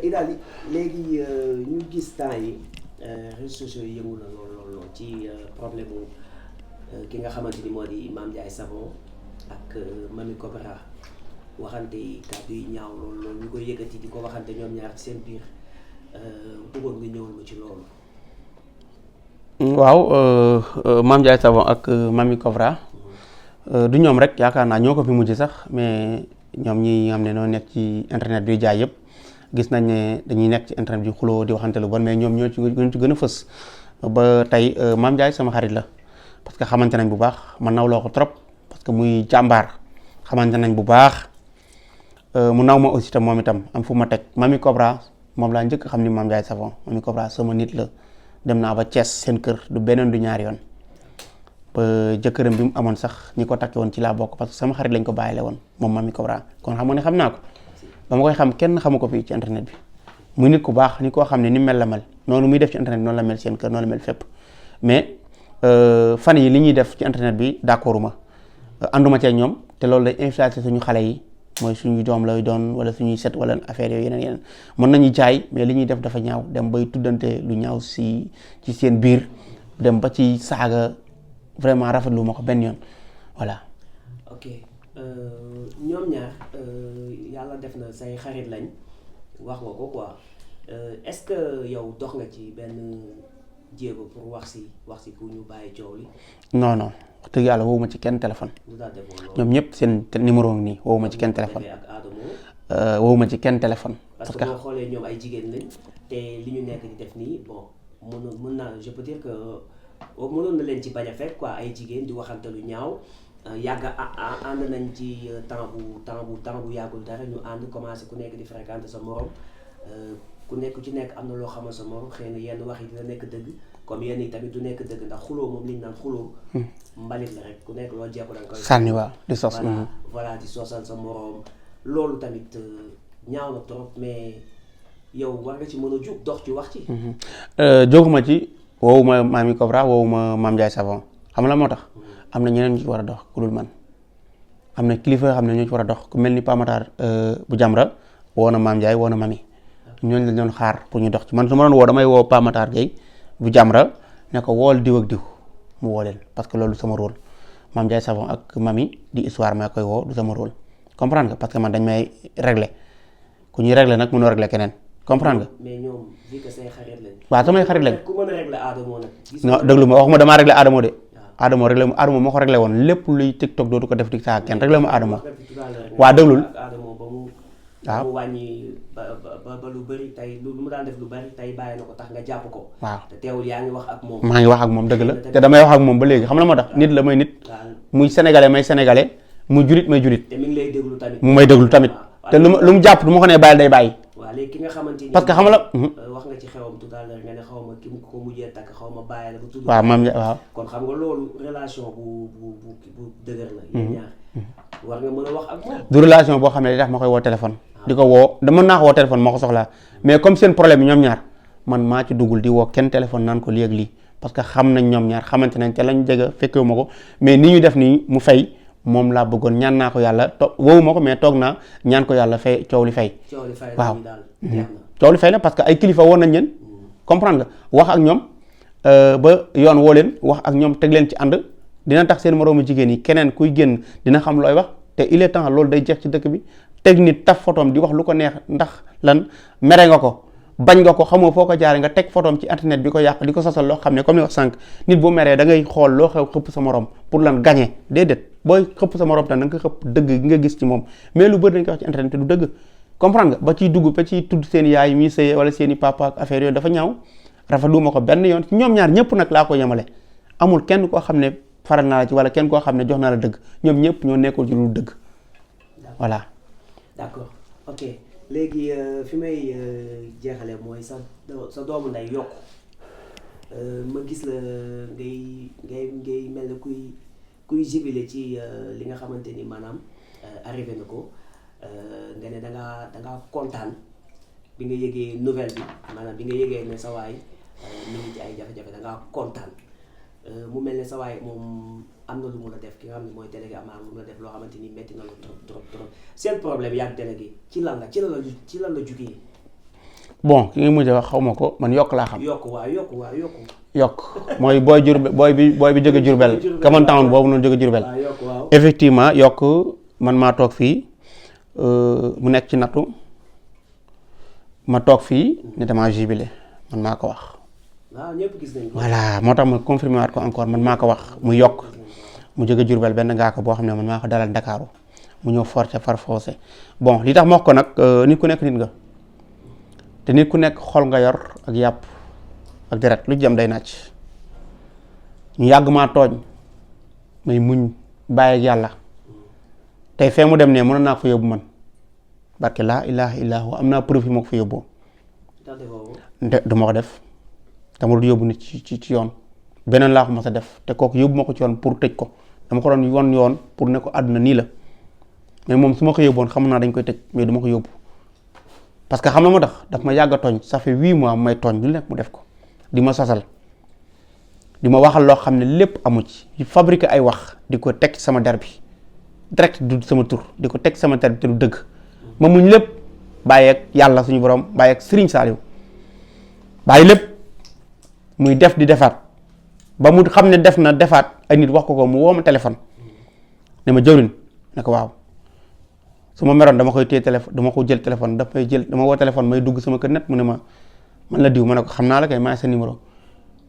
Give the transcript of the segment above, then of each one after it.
Idaly léegi ñu gis temps yi réseaux sociaux yi yëngu na lool ci problème mu ki nga xamante ni moo di Mame Ndiaye Savon ak Mamy Cobra waxante kàddu yi ñaaw lool ñu koy yëkkati di ko waxante ñoom ñaar ci seen biir bëggoon nga ñëwal ma ci loolu. waaw Mame Ndiaye Savon ak Mamy Cobra du ñoom rek yaakaar naa ñoo ko fi mujj sax mais ñoom ñi nga xam ne ñoo nekk ci internet bi jaay yëpp gis nañ ne dañuy nekk ci internet bi xuloo di waxante lu bon mais ñoom ñoo ci gën a fës ba tey Mame Ndiaye sama xarit la parce que xamante nañ bu baax man nawloo ko trop parce que muy jàmbaar xamante nañ bu baax mu naw ma aussi tam moom itam am fu ma teg Mamy Cobra moom laa njëkk xam ni Mame Ndiaye Savon Mamy Cobra sama nit la dem naa ba Thiès seen kër du beneen du ñaari yoon ba jëkkëram bi mu amoon sax ñi ko takki woon ci laa bokk parce que sama xarit lañ ko bàyyile woon moom Mamy Cobra kon xam nga ne xam naa ko ba ma koy xam kenn xamu ko fii ci internet bi muy nit ku baax ni koo xam ne ni mel la mel noonu muy def ci internet noonu la mel seen kër noonu la mel fépp mais fan yi li ñuy def ci internet bi d'accorduma ànduma ci ak ñoom te loolu day influencer suñu xale yi mooy suñu doom lay doon wala suñuy set wala affaire yooyu yeneen mën nañu jaay mais li ñuy def dafa ñaaw dem bay tuddante lu ñaaw ci seen biir dem ba ci saaga vraiment rafetlu ma ko benn yoon voilà. ok ñoom ñaar yàlla def na say xarit lañ wax nga ko quoi est-ce que yow dox nga ci benn jéego pour wax si pour ñu bàyyi coow li. non non wax dëgg yàlla woowu ma ci kenn téléphone. ñoom ñëpp seen numéro ngi nii woowu ma ci kenn téléphone. woowu ma ci kenn téléphone. parce que boo xoolee ñoom ay jigéen lañ te li ñu nekk di def nii bon mën naa je peux dire que mënoon na leen ci bañ a fekk quoi ay jigéen di waxante lu ñaaw yàgg ànd nañ ci temps bu yàggul dara ñu ànd commencé ku nekk di fréquenter sa morom ku nekk ci nekk am na loo xamal sa morom xëy na yenn wax yi dina nekk dëgg comme yenn yi tamit du nekk dëgg ndax xuloo moom li ñu naan xuloo mbalit la rek ku nekk loo jekku da nga koy sànni waaw di sos voilà di sosal sa morom loolu tamit ñaaw na trop mais yow war nga ci mën a jug dox ci wax ci jóguma ci woowuma Mamy Cobra woowuma Mame Ndiaye Savon xam nga la moo tax am na ñeneen ñu ci war a dox ku dul man am na kilifa yoo xam ne ñoo ci war a dox ku mel ni Pamatar bu Jamra woo na Mame Ndiaye woo na Mamy ñooñu la doon xaar pour ñu dox ci man su ma doon woo damay woo Pamatar Gueye bu Jamra ne ko wool diw ak diw mu woo leen parce que loolu sama rôle Mame Ndiaye Savon ak Mamy di histoire ma koy woo du sama rôle comprendre nga parce que man dañ may régler ku ñuy régler nag mënoo régler keneen comprendre nga. mais ñoom vu que say xarit lañ. waaw samay xarit lañ. ku mën a régler Adamo nag. non déglu ma waxuma damaa régler Adamo de. Adamo réglé Adamo moo ko réglé woon lépp luy TikTok dootu ko def di saa kenn réglé ma Adamo. waa déglul waaw mu wàññi ba lu bëri tey lu mu daan def lu bëri tey bàyyi na ko tax nga jàpp ko. waaw te teewul yaa ngi wax ak moom. maa ngi wax ak moom dëgg la te damay wax ak moom ba léegi xam la moo tax nit la may nit. muy sénégalais may sénégalais muy julit may julit. te mi ngi lay déglu tamit. mu may déglu tamit te lu mu jàpp du ma ko nee bàyyi day bàyyi. waaw léegi ki nga xamante ni parce que xam la. wax nga ci xewam tout à l'heure nga ne xaw ma ki mu ko mujjee takk xaw ma bàyyi la bu tudd. waaw maam waaw. kon xam nga loolu relation bu dëgër la. yéen ñaar war nga mën a wax ak moom. du relation boo xam ne day tax ma koy woo téléphone. di ko woo mën naa ko woo téléphone moo ko soxlaa mais comme seen problème yi ñoom ñaar man maa ci duggul di woo kenn téléphone naan ko lii ak lii parce que xam nañ ñoom ñaar xamante nañ te lañ jege fekkewu ma ko mais ni ñu def nii mu fay moom laa bëggoon ñaan naa ko yàlla woowu ma ko mais toog naa ñaan ko yàlla fay coow li fay. waaw coow li fay na parce que ay kilifa woon nañ leen comprendre nga wax ak ñoom ba yoon woo leen wax ak ñoom teg leen ci ànd dina tax seen moroomu jigéen yi keneen kuy génn dina xam looy wax te il est temps loolu day jeex ci dëkk bi teg nit taf photom di wax lu ko neex ndax lan mere nga ko bañ nga ko xamoo foo ko jaare nga teg photom ci internet bi ko yàq di ko sosal loo xam ne comme ni wax sànq nit bu meree da ngay xool loo xew xëpp sa morom pour lan gagner déedéet booy xëpp sa morom tam da nga ko xëpp dëgg gi nga gis ci moom mais lu bëri dañ koy wax ci internet te du dëgg comprendre nga ba ciy dugg ba ciy tudd seen yaay mi sëy wala seen i papa ak affaire yooyu dafa ñaaw rafetlu ma ko benn yoon ñoom ñaar ñëpp nag laa ko yemale amul kenn koo xam ne faral naa la ci wala kenn koo xam ne jox naa la dëgg ñoom ñëpp ñoo nekkul ci lu dëgg voilà. d'accord ok léegi fi may jeexale mooy sa doomu nday yokk ma gis la ngay mel ne kuy jibile ci li nga xamante ni maanaam arrivé na ko nga ne da ngaa kontaan bi nga yëgee nouvelle bi maanaam bi nga yëgee ne sa waay mi ngi ci ay jafe-jafe da ngaa kontaan mu mel ne sa waay moom am na lu mun a def ki nga xam ne mooy délégué amaana lu mun a def loo xamante ni métti na la trop trop trop seen problème yàgg délégué ci lan la jugee. bon ki nga mujj wax xaw ma ko man yokk laa xam. yokk mooy booy bi jóge Jurbel Common Town boobu noonu jóge Jurbel. effectivement yokk man maa toog fii mu nekk ci nattu ma toog fii ne damaa jubilé man maa ko wax. ñëpp gis nañ ko. voilà moo tax ma confirmé waat ko encore man maa ko wax mu yokk mu jóge Jurbel benn ngaa ko boo xam ne man maa ko dalal Ndakaaru mu ñëw forcé far forcé bon li tax ma wax ko nag nit ku nekk nit nga te nit ku nekk xol nga yor ak yàpp ak deret lu jëm day nàcc ñu yàgg maa tooñ may muñ bàyyi ak yàlla tey fee mu dem ne mënoon naa ko fa yóbbu man barke laa ilaaha illaa hu am naa preuve yi ma ko fa yóbboo du ma ko def dama doon yóbbu nit ci yoon beneen laa ko mos a def te kooku yóbbu ma ko ci yoon pour tëj ko dama ko doon yoon pour ne ko àdduna nii la mais moom su ma ko yóbboon xam naa dañ koy tëj mais du ma ko yóbbu parce que xam na moo tax daf ma yàgg a tooñ ça fait 8 mois may tooñ lu nekk mu def ko di ma sosal di ma waxal loo xam ne lépp amu ci fabriqué ay wax di ko teg sama der bi direct du sama tur di ko teg sama der bi te du dëgg ma muñ lépp bàyyi ak yàlla suñu borom bàyyi ak Serigne Saliou bàyyi lépp muy def di defaat ba mu xam ne def na defaat ay nit wax ko mu woo ma téléphone ne ma jëwriñ ne ko waaw su ma meroon dama koy téye téléphone dama ko jël téléphone dama woo téléphone may dugg sama kër net mu ne ma man la diw ma ne ko xam naa la kay maa sa numéro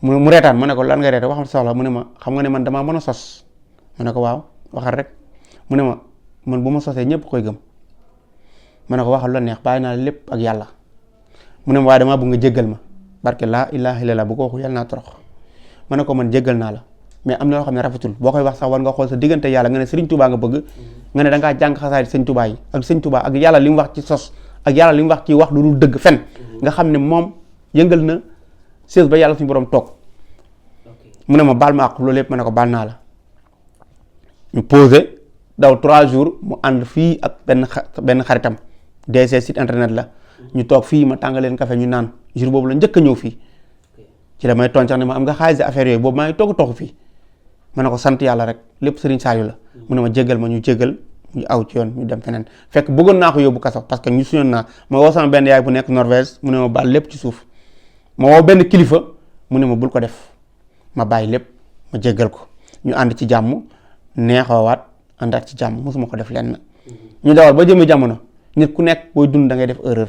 mu reetaan ma ne ko lan nga reete wax ma soxla mu ne ma xam nga ne man damaa mën a sos ma ne ko waaw waxal rek mu ne ma man bu ma sosee ñëpp koy gëm ma ne ko waxal la neex bàyyi naa lépp ak yàlla mu ne ma waaye damaa bëgg nga jéggal ma barke laa ilaaha illallaah bu ko waxu yàlla naa torox ma ne ko man jéggal naa la mais am na loo xam ne rafetul boo koy wax sax war nga xool sa diggante yàlla nga ne Sëriñ Tuubaa nga bëgg nga ne dangaa jàng xasaay Sëriñ Tuubaa yi ak Sëriñ Tuubaa ak yàlla li mu wax ci sos ak yàlla li mu wax ci wax lu dul dëgg fen nga xam ne moom yëngal na sées ba yàlla suñu borom toog mu ne ma baal ma àq loolu yëpp ma ne ko baal naa la ñu posé daw 3 jours mu ànd fii ak benn xaritam DC site internet la ñu toog fii ma tàngaleen café ñu naan jour boobu la njëkk a ñëw fii ci la may tooñ sax ne ma am nga xaalis affaire yooyu boobu maa ngi toog fii ma ne ko sant yàlla rek lépp Serigne Saliou la mu ne ma jéggal ma ñu jéggal ñu aw ci yoon ñu dem feneen fekk bëggoon naa ko yóbbu kaso parce que ñu suñoon naa ma woo sama benn yaay bu nekk Norvège mu ne ma baal lépp ci suuf ma woo benn kilifa mu ne ma bul ko def ma bàyyi lépp ma jéggal ko ñu ànd ci jàmm neexoowaat àndaat ci jàmm mosuma ko def lenn ñu dawal ba jëmee jamono nit ku nekk booy dund da ngay def erreur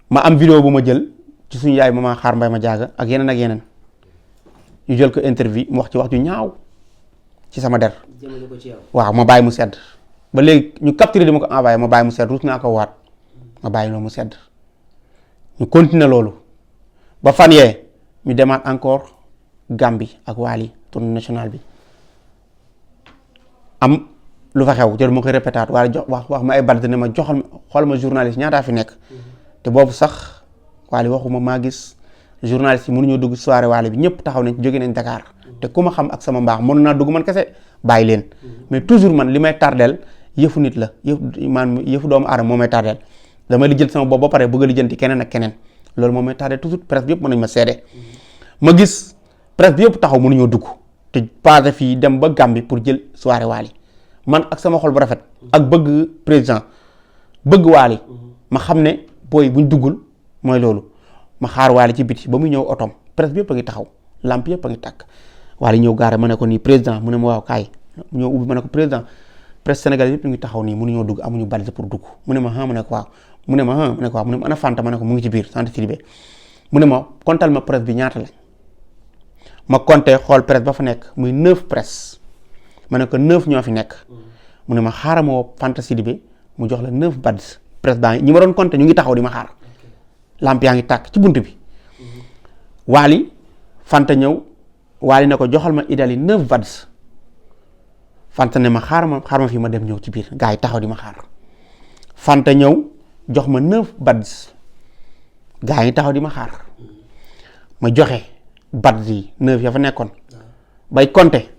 ma am vidéo bu ma jël ci suñu yaay mama xaar mbay ma jaaga ak yeneen ñu jël ko interview mu wax ci wax ju ñaaw ci sama der waaw ma bàyyi mu sedd ba léegi ñu capturé di ma ko envoyé ma bàyyi mu sedd ruus naa ko waat ma bàyyi loolu mu sedd ñu continuer loolu ba fan yee ñu demaat encore Gambie ak Wally tournée nationale bi am lu fa xew jël ma koy répétaat wala jox wax ma ay bald ne ma joxal xool ma journaliste ñaataa fi nekk te boobu sax Wally waxuma maa gis journaliste yi mënuñoo dugg soirée Wally bi ñëpp taxaw nañ jóge nañ Dakar te ku ma xam ak sama mbaax mënu naa dugg man kese bàyyi leen mais toujours man li may tardeel yëfu nit la yëfu doomu aadama moo may tardeel damay lijjanti sama bopp ba pare bëgg a lijjanti keneen ak keneen loolu moo may tardeel toujours presse bi yëpp mën nañ ma seede ma gis presse bi yëpp taxaw mënuñoo dugg te passé fii dem ba Gambie pour jël soirée Wally man ak sama xol bu rafet ak bëgg président bëgg Wally ma xam ne booy buñ duggul mooy loolu ma xaar Wally ci biti ba muy ñëw otom presse bi yëpp a ngi taxaw lamp yëpp a ngi tàkk Wally ñëw gaare ma ne ko nii président mu ne ma waaw kaay ñëw ubbi ma ne ko président presse sénégalais yëpp ñu ngi taxaw nii mënuñoo dugg amuñu balise pour dugg mu ne ma ma ne ko waaw mu ne ma ne ko waaw mu ne ma ana Fanta ma ne ko mu ngi ci biir sant Sidibé mu ne ma kontal ma presse bi ñaata lañ ma compté xool presse ba fa nekk muy 9 presse ma ne ko 9 ñoo fi nekk mu ne ma xaaral ma woo Fanta Sidibé mu jox la 9 badge presse baa ñi ma doon compté ñu ngi taxaw di ma xaar lamp yaa ngi tàkk ci bunt bi Wally Fanta ñëw Wally ne ko joxal ma idali 9 badge Fanta ne ma xaar ma fii ma dem ñëw ci biir gars yi taxaw di ma xaar Fanta ñëw jox ma 9 badge gars yi taxaw di ma xaar ma joxe badge yi 9 ya fa nekkoon bay compté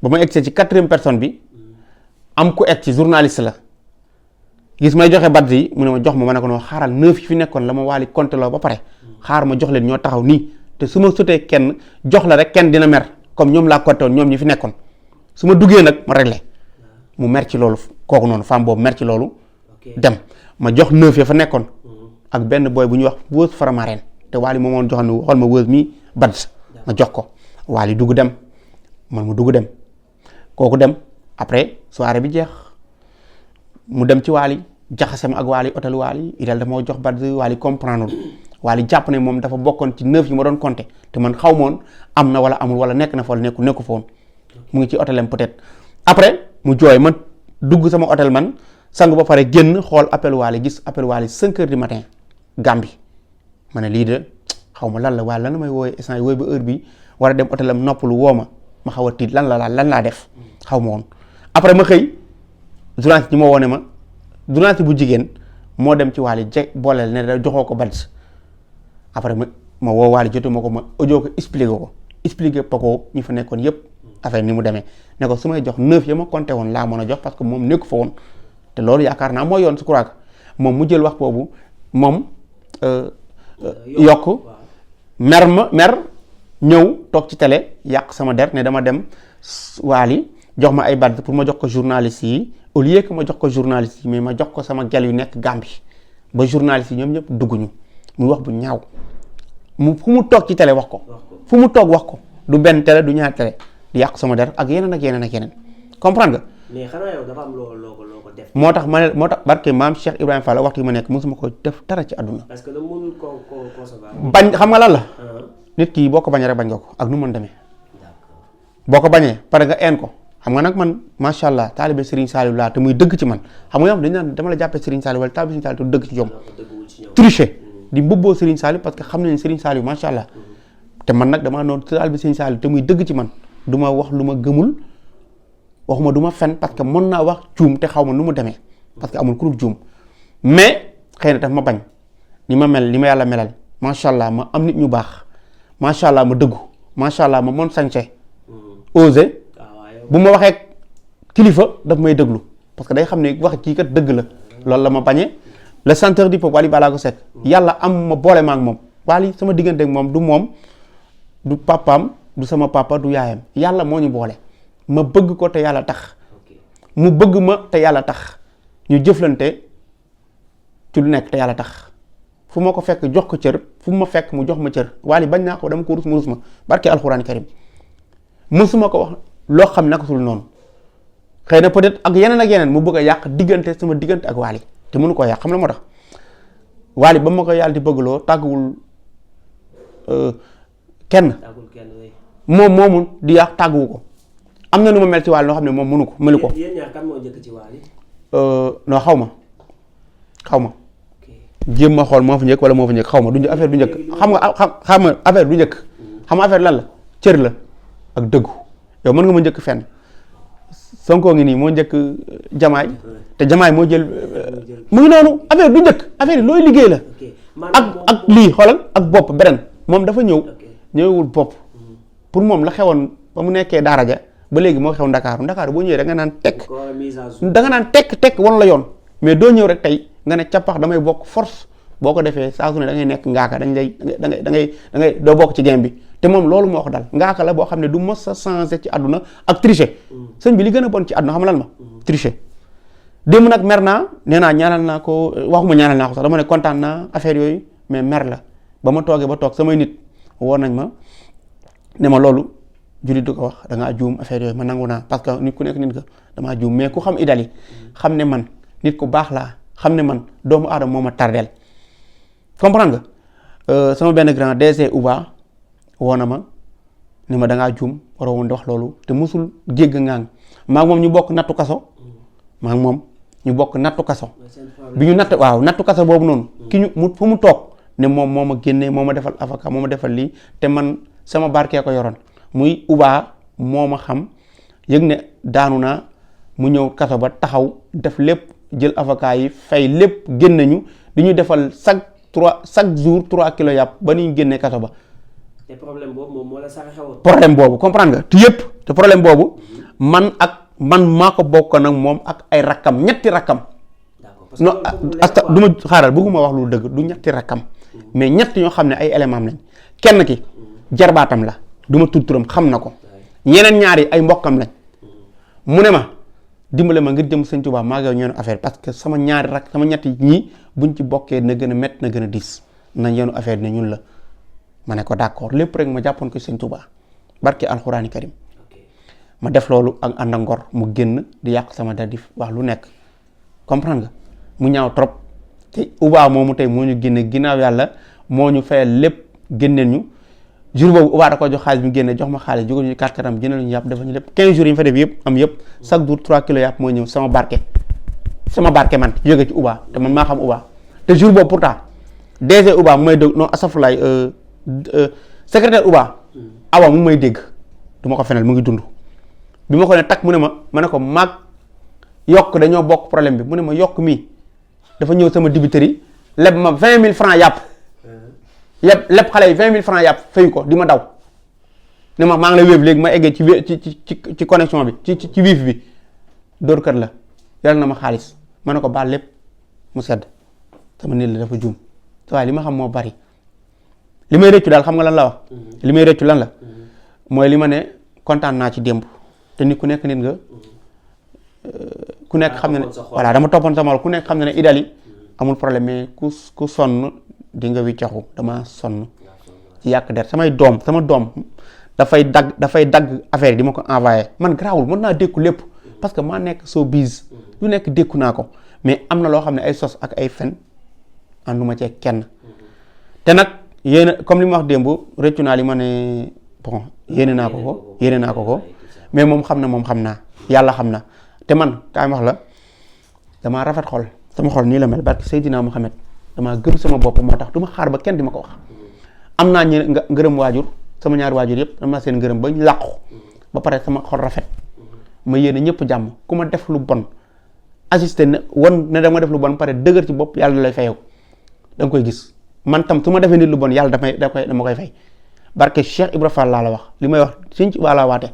ba ma egg ci 4e personne bi am ku egg ci journaliste la gis may joxe badge yi mu ne ma jox ma ne ko noo xaaral 9 yi fi nekkoon la ma Wally compté loo ba pare xaar ma jox leen ñoo taxaw nii te su ma sotee kenn jox la rek kenn dina mer comme ñoom laa compté woon ñoom ñi fi nekkoon su ma duggee nag ma réglé mu mer ci loolu kooku noonu femme boobu mer ci loolu dem ma jox 9 ya fa nekkoon ak benn boy bu ñuy wax Wëz Faramaren te Wally moom moo joxoon ne xool ma Wëz mi Badz ma jox ko Wally dugg dem man mu dugg dem kooku dem après soirée bi jeex mu dem ci Wally jaxasem ak Wally hôtel Wally idal dafa ma jox Badz Wally comprendre Wally jàpp ne moom dafa bokkoon ci 9 yi ma doon compter te man xaw moon am na wala amul wala nekk na fa wala nekku fa woon mu ngi ci hôtelam peut-être après mu jooy man dugg sama hôtel man sangu ba pare génn xool appel Wally gis appel Wally 5 heures du matin Gambie ma ne lii de xaw ma lan la waaye lan la may wooye instant yi wooy ba heure bi war a dem hôtelam noppalu woo ma xaw a tiit lan laa def xaw ma woon après ma xëy journaliste ñi ma woone ma journaliste bu jigéen moo dem ci Wally booleel ne da joxoo ko Badz après ma woo Wally jotu ma ko ma audio ko expliqué ko ñi fa nekkoon yépp affaire ni mu demee ne ko su may jox 9 ya ma compté woon laa mën a jox parce que moom nekku fa woon te loolu yaakaar naa mooy yoon su crois que moom mu jël wax boobu moom yokk mer ñëw toog ci télé yàq sama der ne dama dem Wally jox ma ay Badz pour ma jox ko journaliste yi au lieu que ma jox ko journaliste yi mais ma jox ko sama gel yu nekk Gambie ba journaliste yi ñoom ñëpp dugguñu muy wax bu ñaaw fu mu toog ci télé wax ko fu mu toog wax ko du benn télé du ñaar télé di yàq sama der ak yeneen ak yeneen ak yeneen comprendre nga. mais xanaa yow dafa am loo ko def. moo tax barke maam Cheikh Ibrahima Fall waxtu yi ma nekk mosuma ko def dara ci àdduna. parce que da mënul ko concevoir. bañ xam nga lan la. nit ki boo ko bañee rek bañ nga ko ak nu mu mën demee. boo ko bañee pare nga een ko xam nga nag man macha allah taalibe Serigne Saliou laa te muy dëgg ci man xam nga yow dañu naan dama la jàppee Serigne Saliou wala taalibe Serigne Saliou te dëgg ci jom. tricher di mbubboo Serigne Saliou parce que xam nañ Serigne Saliou macha allah te man nag damaa noonu taalibe Serigne Saliou te muy dëgg ci man du ma wax lu ma gëmul waxuma du ma fen parce que mën naa wax juum te xaw ma nu mu demee parce que amul ku dul juum mais xëy na daf ma bañ ni ma mel ni ma yàlla melal macha allah ma am nit ñu baax macha allah ma dëggu macha allah ma mën sañse osé bu ma waxee kilifa daf may déglu parce que day xam ne wax kii kat dëgg la loolu la ma bañee le chanteur du peuple Wally Ballago Seck yàlla am ma boole ma ak moom Wally sama diggante ak moom du papaam du sama papa du yaayam yàlla moo ñu boole ma bëgg ko te yàlla tax mu bëgg ma te yàlla tax ñu jëflante ci lu nekk te yàlla tax fu ma ko fekk jox ko cër fu ma fekk mu jox ma cër Wally bañ naa ko dama ko rus mu rus ma barke alxuraan karim mësuma ko wax loo xam naka sul noonu xëy na peut-être ak yeneen mu bëgg a yàq diggante sama diggante ak Wally te mënu koo yàq xam la moo tax Wally ba ma ko yàlla di bëggloo tàgguwul kenn moom moomu di yàq tàgguwu ko am na nu ma mel ci Wally loo xam ne moom mënu ko melu ko. yéen ñaar kan moo njëkk ci Wally. non xaw ma jéem ma xool moo fa njëkk wala moo fa njëkk xaw ma du affaire du njëkk xam nga affaire du njëkk xam nga affaire lan la cër la ak dëggu yow mën nga ma njëkk fenn Sonko ngi nii moo njëkk jamaay te jamaay moo jël mu ngi noonu affaire du njëkk affaire yi looy liggéey la ak lii xoolal ak bopp beneen moom dafa ñëwul bopp pour moom la xewoon ba mu nekkee daara ja ba léegi moo xew Ndakaaru boo ñëwee da nga naan tekk wan la yoon mais doo ñëw rek tey nga ne cappax damay bokk force boo ko defee saa su ne da ngay nekk ngaaka da ngay doo bokk ci game bi te moom loolu moo ko dal ngaaka la boo xam ne du mos a changé ci àdduna ak tricher sëñ bi li gën a bon ci àdduna xam lan ma tricher démb nag mer naa nee naa ñaanal naa ko waxuma ñaanal naa ko sax dama ne kontaan naa affaire yooyu mais mer la ba ma toogee ba toog samay nit woo nañ ma ne ma loolu jullit du ko wax da ngaa juum affaire yooyu ma nangu naa parce que nit ku nekk nit ka damaa juum mais ku xam Idali xam ne man nit ku baax laa xam ne man doomu aadama moo ma tardeel comprendre nga sama benn grand DG Uba woo na ma ne ma da ngaa juum waroo woon di wax loolu te musul jégg ngaang maa ngi moom ñu bokk nattu kaso bi ñu nattu kaso boobu noonu ki ñu fu mu toog ne moom moo ma génnee moo ma defal avocat moo ma defal lii te man sama barkee ko yoroon muy Uba moo ma xam yëg ne daanu naa mu ñëw kaso ba taxaw def lépp jël avocat yi fay lépp génne ñu di ñu defal chaque jour 3 kilos yàpp ba ni ñu génnee kaso ba. te problème boobu moom moo la sax xewoon. problème boobu comprendre nga te yëpp te problème boobu man maa ko bokk nag moom ak ay rakkam ñetti rakkam. non asta du ma xaaral bëgguma wax lu dëgg du ñetti rakkam mais ñett ñoo xam ne ay élément am lañ kenn ki jarbaatam la du ma tudd turam xam na ko ñeneen ñaar yi ay mbokkam lañ mu ne ma dimbale ma ngir jëm sëñ Tuubaa maa ngi ñeenu affaire parce que sama ñaari rak sama ñetti ñii buñ ci bokkee na gën a métti na gën a diis nañ yeenu affaire ne ñun la ma ne ko d'accord lépp rek ma jàppoon ko sëñ Tuubaa barke alxuraani karim ma def loolu ak ànd ak ngor mu génn di yàq sama der di wax lu nekk comprendre nga mu ñaaw trop te Uba moomu tey moo ñu génne ginnaaw yàlla moo ñu fayal lépp génneen ñu jour boobu Uba da ko jox xaalis bi génne jox ma xaalis jógal ñu 4 karam jëndal ñu yàpp dafa ñu lépp 15 jours yi ñu fa def yëpp am yëpp chaque jour 3 kilos yàpp mooy ñëw sama barke man jóge ci Uba te man maa xam Uba te jour boobu pourtant DG Uba mu may dégg non asafulaay secrétaire Uba awa mu may dégg du ma ko fenal mu ngi dund bi ma ko ne takk mu ne ma ne ko maag yokk dañoo bokk problème bi mu ne ma yokk mii dafa ñëw sama dibiteri leb ma 20 000 francs yàpp leb xale yi 20 000 francs yàpp fayu ko di ma daw ne ma maa ngi lay wéeb léegi ma eggee ci connexion bi ci wifi bi dóor kër la yàlla na ma xaalis ma ne ko baal lépp mu sedd sama nit la dafa juum waaye li ma xam moo bari li may rëccu daal xam nga lan la wax li may rëccu lan la mooy li ma ne kontaan naa ci démb te nit ku nekk nit nga ku nekk xam ne voilà dama toppoon sama ku nekk xam ne Idali amul problème mais ku sonn di nga wiccaxu dama sonn ci yàq der sama doom dafay dagg affaire yi di ma ko envoyé man garaawul mën naa dékku lépp parce que maa nekk soo bise lu nekk dékku naa ko mais am na loo xam ne ay sos ak ay fen ànduma cee kenn te nag yéen comme li ma wax démb rëccu naa li ma ne bon yéene naa ko mais moom xam naa yàlla xam na te man kaay wax la damaa rafet xol sama xol nii la mel barke Seydina Muhammad damaa gëm sama bopp moo tax du ma xaar ba kenn di ma ko wax am naa ngërëm waajur sama ñaari waajur yëpp dama seen ngërëm ba làqu ba pare sama xol rafet ma yéene ñëpp jàmm ku ma def lu bon assisté ne dama def lu bon pare dëgër ci bopp yàlla da lay fayoo da nga koy gis man tam su ma defee nit lu bon yàlla dama koy fay barke Cheikh Ibra Fall laa la wax li may wax suñ ci laa waate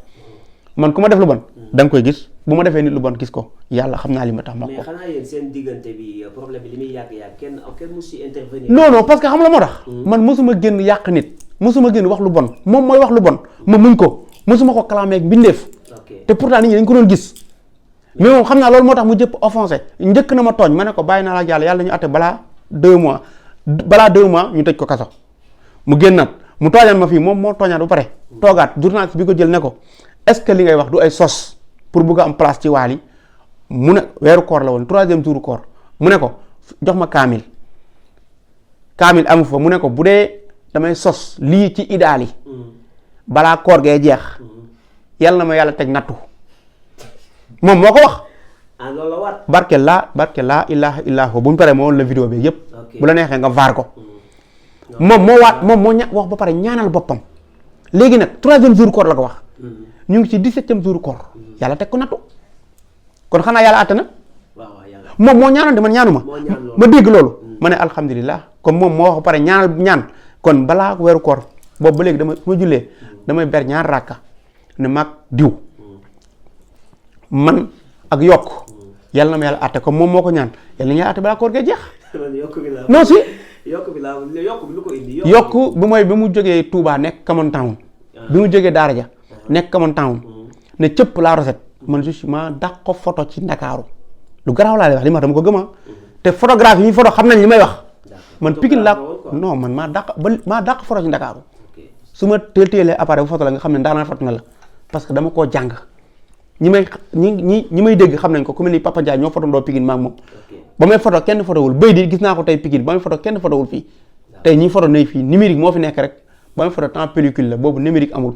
man ku ma def lu bon da nga koy gis bu ma defee nit lu bon gis ko yàlla xam naa li ma tax ma ko. mais xanaa yéen seen diggante bi problème bi li muy yàgg kenn mus ci intervenir. non parce que xam la moo tax. man mosuma génn yàq nit mosuma génn wax lu bon moom mooy wax lu bon ma muñ ko mosuma ko clamé ak mbindeef. te pourtant nit ñi dañ ko doon gis. mais moom xam naa loolu moo tax mu jëpp offensé njëkk na ma tooñ ma ne ko bàyyi naa la ak yàlla ñu atte balaa 2 mois ñu tëj ko kaso mu génnaat mu tooñal ma fii moom moo tooñaat ba pare toogaat journaliste bi ko jël ne ko est-ce que li ngay wax du ay sos pour bugg a am place ci Wally mu ne weeru koor la woon 3e jour koor mu ne ko jox ma kaamil amu fa mu ne ko bu dee damay sos lii ci Idali balaa koor gee jeex yàlla na ma yàlla teg nattu moom moo ko wax. loolu la war. barke laa ilaaha illallaa bu ñu paree moo woon la vidéo bi yëpp. bu la neexee nga vaar ko. moom moo wax ba pare ñaanal boppam. léegi nag 3e jour koor la ko wax. ñu ngi ci 17e jour koor. yàlla teg ko nattu. kon xanaa yàlla àtte na. moom moo ñaanoon de man ñaanu ma dégg loolu. ma ne alhamdulilah comme moom moo wax ba pare ñaan kon balaa weeru koor boobu ba léegi ma jullee damay ber ñaar rakka ne maag diw man ak yokk yàlla na ma yàlla àtte comme moom moo ko ñaan yàlla na yàlla àtte balaa koor gee jeex. non si. yokk bi lu ko indi. yokk bi mooy bi mu jógee Touba nekk Common Town. bi mu jógee Daara ja nekk Common Town ne cëpp laa recette man justement dàq ko photo ci Ndakaaru lu garaaw laa lay wax li ma dama ko gëma te photographe yi photo xam nañ li may wax man Pikine laa non man maa dàq photo ci Ndakaaru su ma téelee appareil bu photo la nga xam ne ndaanaan photo na la parce que dama koo jàng ñi may dégg xam nañ ko ku mel ni Papa Ndiaye ñoo photo ndoo Pikine maag moom ba may photo kenn photowul béy di gis naa ko tey Pikine ba may photo kenn photowul fii tey ñi photo nay fii numérique moo fi nekk rek ba may photo temps pellicule la boobu numérique amul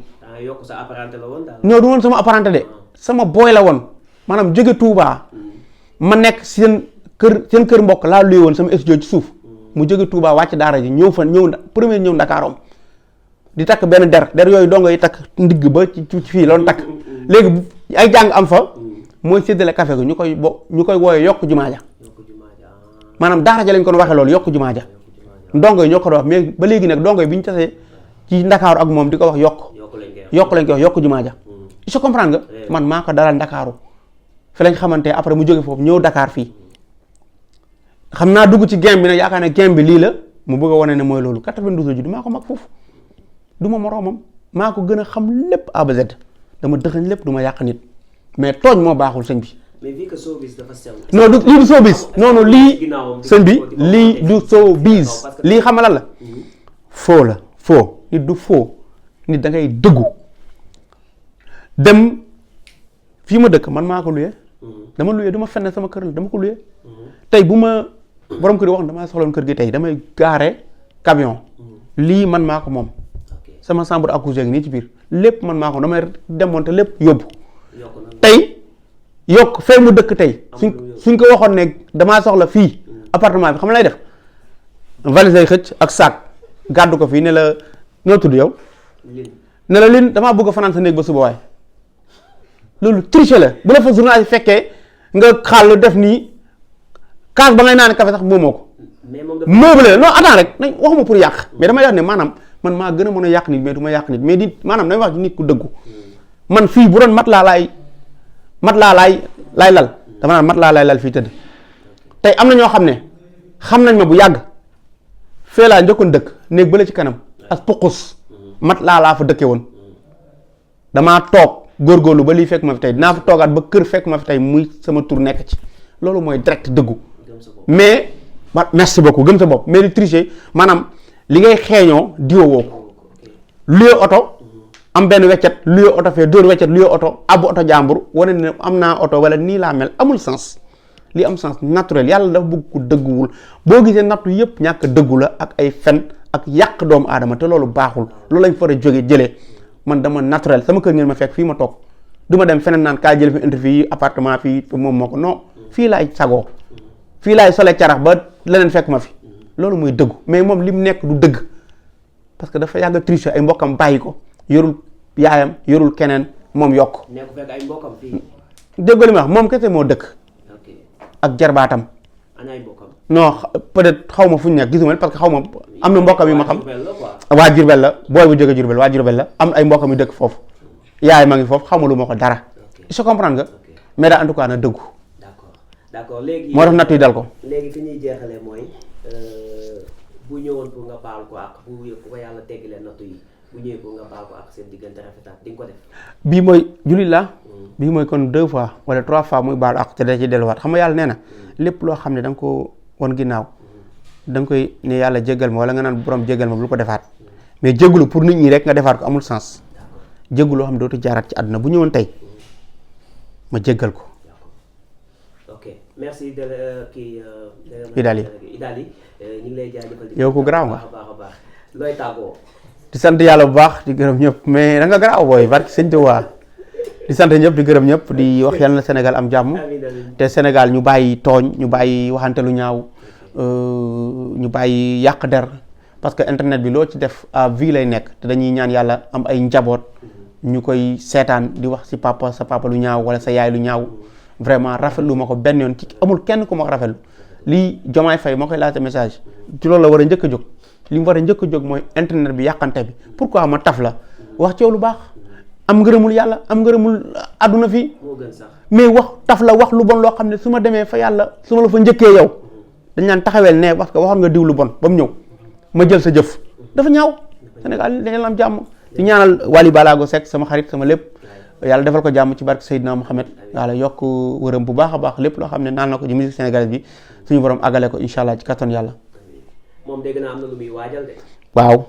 non du woon sama apparenté de sama booy la woon maanaam jóge Touba ma nekk seen kër mbokk laa luy woon sama studio ci suuf mu jóge Touba wàcc daara ji ñëw premier ñëw Ndakaarom di takk benn der yooyu dongo yi takk ndigg ba ci fii loolu takk léegi ay jàng am fa mooy séddale café gi ñu koy wooyee yokk jumaa ja maanaam daara ja lañ ko waxee loolu yokk jumaa ja ndongo yi ñoo ko doon wax mais ba léegi nag ndongo yi bi ñu tasee ci Ndakaaru ak moom di ko wax yokk lañ koy wax yokk jumaa ja je comprends nga man maa ko dalal Ndakaaru fi lañ xamante après mu jóge foofu ñëw Dakar fii xam naa dugg ci game bi nag yaakaar ne game bi lii la mu bëgg a wane ne mooy loolu 92 la judd maa ko mag foofu du ma moroomam maa ko gën a xam lépp A ba Z dama dëxañ lépp du ma yàq nit mais tooñ moo baaxul sëñ bi mais vu que showbiz dafa sew. non du lii du showbiz non non lii sëñ bi lii du showbiz lii xam nga lan la faux la faux nit du faux nit da ngay dëggu dem fii ma dëkk man maa ko luye dama luye du ma fenn sama kër la dama ko luye tey bu ma borom kër yi wax damaa soxloon kër gi tey damay gaare camion lii man maa ko moom sama chambre à coucher nii ci biir lépp man maa ko damay démonter lépp yóbbu tey yokk fee mu dëkk tey suñ ko waxoon ne damaa soxla fii appartement bi xam lay def valise lay xëcc ak sac gàddu ko fii ne la noo tudd yow ne la lin damaa bëgg a fanaan sa néeg ba suba waay loolu triche la bu la fa journal fekkee nga xaal def nii kaas ba ngay naan café sax moomoo ko meuble non attends rek nañ waxuma pour yàq mais damay wax ne maanaam man maa gën a mën a yàq nit mais du ma yàq nit mais di maanaam damay wax ci nit ku dëggu man fii bu doon mat laa laay lal dama naan mat laa laay lal fii tëdd tey am na ñoo xam ne xam nañ ma bu yàgg fee laa njëkkoon dëkk néeg bële ci kanam ak puqus mat laa fa dëkke woon damaa toog góorgóorlu ba lii fekk ma fi tey dinaa fa toogaat ba kër fekk ma fi tey muy sama tur nekk ci loolu mooy direct dëggu mais merci beaucoup gëm sa bopp mais di tricher maanaam li ngay xeeñoo diwa woo ko luye oto am benn weccet luye oto fee dóor weccet luye oto abbu oto jàmbur wane ne am naa oto wala nii laa mel amul sens li am sens naturel yàlla dafa bëgg ko dëgguwul boo gisee nattu yëpp ñàkk dëggu la ak ay fen ak yàq doomu aadama te loolu baaxul loolu lañ far a jóge jëlee man dama naturel sama kër ngeen ma fekk fii ma toog du ma dem feneen naan kaa jël fi interview yi appartement fii moom moo ko non fii laay sagoo fii laay solee carax ba leneen fekk ma fi loolu mooy dëggu mais moom li mu nekk du dëgg parce que dafa yàgg a tricher ay mbokkam bàyyi ko yorul yaayam yorul keneen moom yokk dégg li ma wax moom kese moo dëkk ak jarbaatam non peut-être xaw ma fu ñu nekk gisuma parce que xaw ma am na mbokkam yu ma xam waa Jurbel la booy bu jóge Jurbel waa Jurbel la am ay mbokkam yu dëkk foofu yaay ma ngi foofu xamalu ma ko dara je comprends nga mais daal en tout cas na dëggu d'accord léegi moo tax natt yi dal ko léegi fi ñuy jeexalee mooy bu ñëwoon pour nga baal ko ak bu ko yàlla teggilee nattu yi bu ñëwee pour nga baal ko ak seen diggante rafetaat di nga ko def bii mooy jullit la bii mooy kon 2 fois wala 3 fois muy baalu ak te da ci delluwaat xam nga yàlla nee na lépp loo xam ne da nga ko won ginnaaw da nga koy ne yàlla jéggal ma wala nga naan borom jéggal ma bul ko defaat mais jéggalu pour nit ñi rek nga defaat ko amul sens jéggalu loo xam ne dootu jaaraat ci àdduna bu ñëwoon tey ma jéggal ko. ok merci de kii. Idali ñu ngi lay jaajëfal. yow ku garaaw nga baax looy tàggoo. di sant yàlla bu baax di gërëm ñëpp mais da nga garaaw booy barki sëñ Tuubaa di sant ñëpp di gërëm ñëpp di wax yàlla na Sénégal am jàmm te Sénégal ñu bàyyi tooñ ñu bàyyi waxante lu ñaaw ñu bàyyi yàq der parce que internet bi loo ci def à vie lay nekk te dañuy ñaan yàlla am ay njaboot ñu koy seetaan di wax si papa sa papa lu ñaaw wala sa yaay lu ñaaw vraiment rafetlu ma ko benn yoon ci amul kenn ku ma ko rafetlu lii Diomaye Faye moo koy laajte message ci loolu la war a njëkk a jóg li mu war a njëkk a jóg mooy internet bi yàqante bi pourquoi ma taf la wax ci yow lu baax am ngërëmul yàlla am ngërëmul àdduna fii mais wax taf la wax lu bon loo xam ne su ma demee fa yàlla su ma la fa njëkkee yow dañ naan taxaweel ne parce que waxoon nga diw lu bon ba mu ñëw ma jël sa jëf dafa ñaaw Sénégal dañu am jàmm di ñaanal Wally Ballago Seck sama xarit sama lépp yàlla defal ko jàmm ci barke Seydina Mohamed yàlla yokk wërëm bu baax a baax lépp loo xam ne naan na ko ci musique sénégalaise bi suñu borom àggale ko incha allah ci kattan yàlla. moom dégg naa am na lu muy waajal de. waaw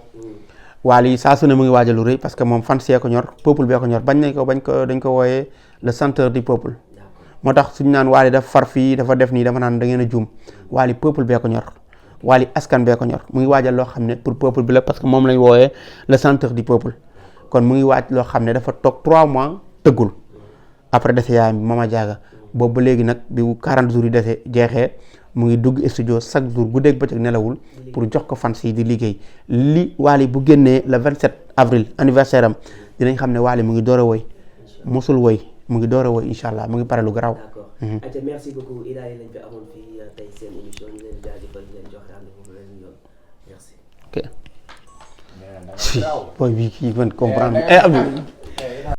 Wally saa su ne mu ngi waajal lu rëy parce que moom fan see ko ñor peuple bee ko ñor dañ ko wooyee le centre du peuple moo tax suñu naan Wally dafa far fii dafa def nii dafa naan da ngeen a juum Wally peuple bee ko ñor Wally askan bee ko ñor mu ngi waajal loo xam ne pour peuple bi la parce que moom lañ wooyee le centre du peuple kon mu ngi waaj loo xam ne dafa toog 3 mois tëggul après dese yaayam bi Mama Diaga boobu ba léegi nag bi 40 jours yi dese jeexee mu ngi dugg studio chaque jour guddeeg bëccëg nelawul pour jox ko fans yi di liggéey li Wally bu génnee le 27 avril anniversaire am dinañ xam ne Wally mu ngi door a woy mosul woy mu ngi door a woy incha allah mu ngi pare lu garaaw. d'accord merci beaucoup Ida yi lañ fi amoon fii tey seen émission ñu leen jaajëfal di leen jox rendez-vous beneen yoon merci. ok. booy bi kii man comprendre.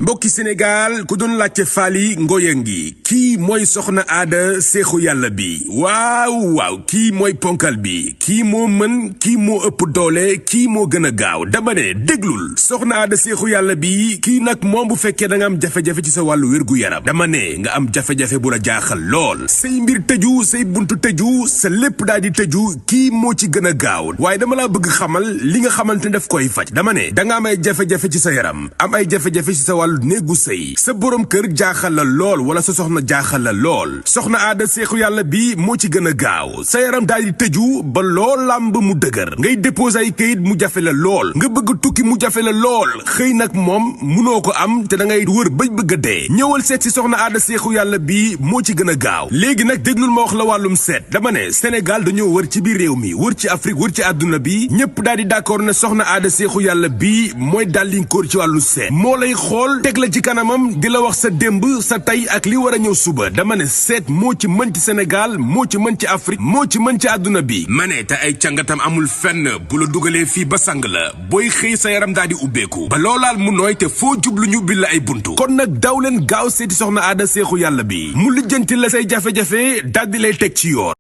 mbokki Sénégal ku doon laajte Faly Ngoye ngi kii mooy soxna aada seexu yàlla bi waaw kii mooy ponkal bi kii moo mën kii moo ëpp doole kii moo gën a gaaw dama ne déglul soxna aada seexu yàlla bi kii nag moom bu fekkee da nga am jafe-jafe ci sa wàllu wér-gu-yaram dama ne nga am jafe-jafe bu la jaaxal lool say mbir tëju say buntu tëju sa lépp daal di tëju kii moo ci gën a gaaw waaye dama laa bëgg xamal li nga xamante ne daf koy faj dama ne da nga am ay jafe-jafe ci sa yaram am ay jafe-jafe ci sa wàllu néegu sëy sa borom kër jaaxal la lool wala sa soxna jaaxal la lool soxna aada seexu yàlla bi moo ci gën a gaaw sa yaram daal di tëju ba lool làmb mu dëgër ngay déposé ay kayit mu jafe la lool nga bëgg tukki mu jafe la lool xëy nag moom munoo ko am te da ngay wër bëj bëgg a dee ñëwal seet si soxna aada seexu yàlla bi moo ci gën a gaaw léegi nag déglul ma wax la wàllum seet dama ne Sénégal dañoo wër ci biir réew mi wër ci Afrique wër ci àdduna bi ñëpp daal di d'accord ne soxna aada seexu yàlla bi mooy dàllinkóor ci wàllu seet moo lay xool teg la ci kanamam di la wax sa démb sa tey ak li war a ñëw suba dama ne seet moo ci mën ci Sénégal moo ci mën ci Afrique moo ci mën ci àdduna bi ma ne te ay càngatam amul fenn bu la dugalee fii ba sang la booy xëy sa yaram daal di ubbeeku ba loolaal mu nooy te foo jublu ñu bil la ay buntu kon nag daw leen gaaw seeti soxna aada seexu yàlla bi mu lijjanti la say jafe-jafe daal di lay teg ci yoon